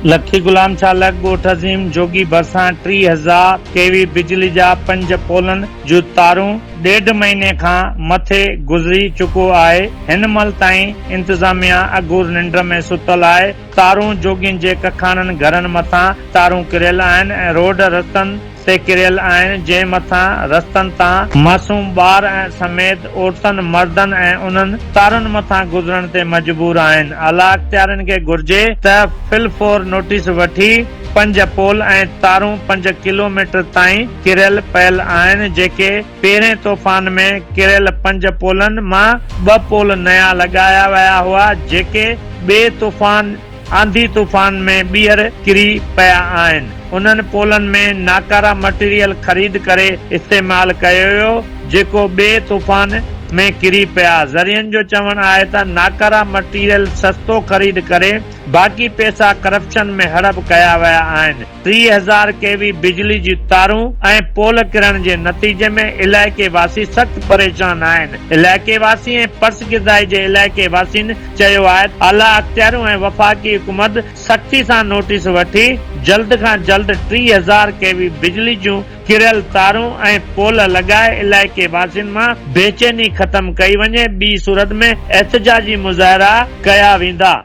لکي غلام شاهه لڳ ڳوٺ عظيم جوڳي ڀرسان 3000 ڪي وي بجلي جا پنج پولن جون تارون ڏيڍ مهيني کان مٿي گذري چڪو آهي هن مهل تائين انتظاميا اگهور ننڊ ۾ ستل آهي تارون جوڳين جي ڪکاڻن گهرن مٿان تارون ڪريل آهن ۽ روڊ رستن تي ڪريل آهن جنهن مٿان رستن تان معصوم ٻار سميت عورتن مردن ۽ انهن تارن مٿان گذرڻ تي مجبور آهن اعليٰ اختيارين کي گهرجي ته فل فور نوٽيس وٺي پنج پول ۽ تارون پنج ڪلو ميٽر تائين ڪريل پيل آهن جيڪي پهرين طوفان ۾ ڪريل پنج پولن مان ٻه پول نيا لڳايا ويا هئا جيڪي ٻئي طوفان آنڌي طوفان ۾ ٻيهر ڪري پيا آهن. انهن پولن ۾ ناڪاره مٽيريل خريد ڪري استعمال ڪيو ويو جيڪو ٻئي طوفان ۾ ڪري پيا. ذريعن جو چوڻ آهي ته ناڪاره مٽيريل سستو خريد ڪري باقي پئسا ڪرپشن ۾ هڙپ ڪيا ويا آهن. 3000 ڪي وي بجلي جون تارون ۽ پول ڪرڻ جي نتيجي ۾ علائقي واسي سخت پريشان آهن. علائقي واسي ۽ پسگردائي جي علائقي واسين چيو آهي ته اعليٰ اختياريون ۽ وفاقي حڪومت سختي سان نوٽيس وٺي جلد کان جلد 3000 ڪي وي بجلي جون ڪريل تارون ۽ پول لڳائي علائقي واسين مان بيچيني ختم ڪئي وڃي ٻي صورت ۾ احتجاجي مظاهرا ڪيا ويندا.